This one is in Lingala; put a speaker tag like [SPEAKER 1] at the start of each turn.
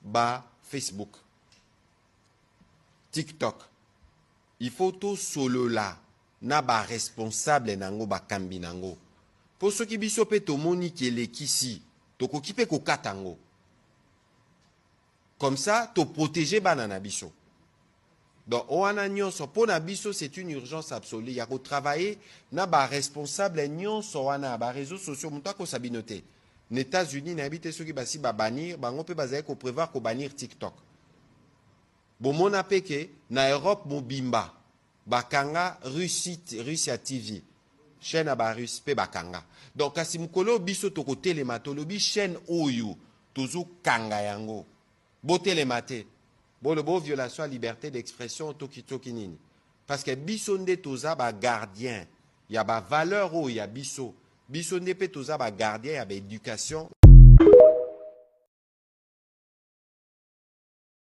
[SPEAKER 1] Ba Facebook, TikTok, il faut tosolola na baresponsable nango, bakambi nango, mpo soki biso mpe tomoni ke elekisi, tokoki mpe kokata yango. Comme ça toprotéger bana na biso. Donc wana nyonso, mpo na biso, c'est une urgence absolue ya kotravailler na baresponsable nyonso wana ya baréseaux sociaux. Moto akosa bino te. Na États-Unis, nayebi te soki basi babannir bango, mpe bazali koprévoir kobannir TikTok. Bomona mpe ke na Europe mobimba bakanga Russie, Russia TV, chaîne ya Barusse mpe bakanga. Donc kasi mokolo oyo biso tokotelema, tolobi chaîne oyo tozokanga yango, botelema te, boloba violation ya liberté d'expression, toki toki nini, parce que biso nde toza bagardien ya bavaleur oyo ya biso. Biso nde mpe toza bagardien ya baéducation.